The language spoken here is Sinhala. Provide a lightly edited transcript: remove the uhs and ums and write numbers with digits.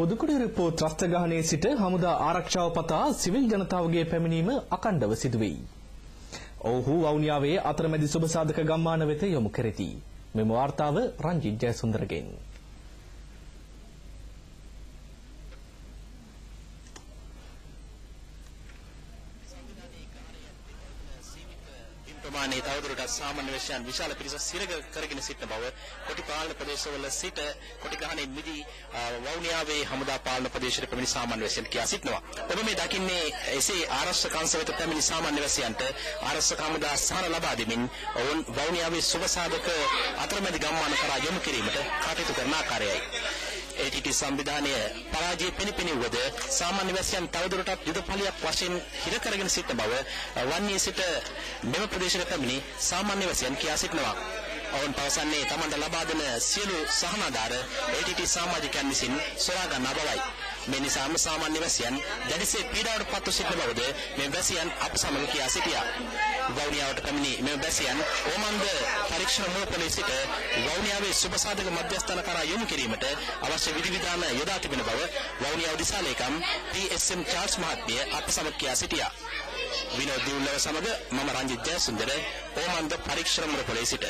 පොදුකුඩිරුප්පු ත්‍රස්ත ගහනයේ සිට හමුදා ආරක්ෂාව පතා සිවිල් ජනතාවගේ පැමිණීම අඛණ්ඩව සිදුවෙයි. ඔවුහු වවුනියාවේ අතරමැදි සුබසාධක ගම්මාන වෙත යොමු කෙරෙති. මෙම වාර්තාව රංජිත් ජයසුන්දරගෙන්. ප්‍රමාණයේ තවදුරටත් සාමාන්‍ය වැසියන් විශාල පිරිසක් සිරග කරගෙන සිටින බව කොටි පාලන ප්‍රදේශවල සිට කොටි ගහනේ මිදී වවුනියාවේ හමුදා පාලන ප්‍රදේශයට පැමිණි සාමාන්‍ය වැසියන් කියා සිටිනවා. ඔබ මේ දකින්නේ එසේ ආරක්ෂක අංශ වෙත පැමිණි සාමාන්‍ය වැසියන්ට ආරක්ෂක හමුදා සහන ලබා දෙමින් ඔවුන් වවුනියාවේ සුබසාධක අතරමැදි ගම්මාන කරා යොමු කිරීමට කටයුතු කරන ආකාරයයි. ATT සංවිධානය පරාජය පෙනිපෙනී වුවද සාමාන්‍ය වැසියන් තවදුරටත් යුද පලියක් වශයෙන් හිර කරගෙන සිටින බව වන්නේ සිට මෙම ප්‍රදේශයට පැමිණි සාමාන්‍ය වැසියන් කියා සිටිනවා. ඔවුන් පවසන්නේ තමන්ට ලබා දෙන සියලු සහනාධාර ATT සමාජිකයන් විසින් සොයා ගන්නා බවයි. මේ නිසාම සාමාන්‍ය වැසියන් දැඩිසේ පීඩාවට පත්ව සිටින බවද මේ වැසියන් අප සමග කියා සිටියා. වවුනියාවට පැමිණි මෙම වැසියන් ඕමන්ද පරීක්ෂණ මුවපොලේ සිට වවුනියාවේ සුබසාධක මධ්‍යස්ථාන කරා යොමු කිරීමට අවශ්‍ය විධිවිධාන යොදා තිබෙන බව වවුනියාව දිසා ලේකම් PSM Charles මහත්මිය අප සමග කියා සිටියා. විනෝද් දියුල්ලව සමග මම රංජිත් ජයසුන්දර, ඕමන්ද පරීක්ෂණ මුවපොලේ සිට.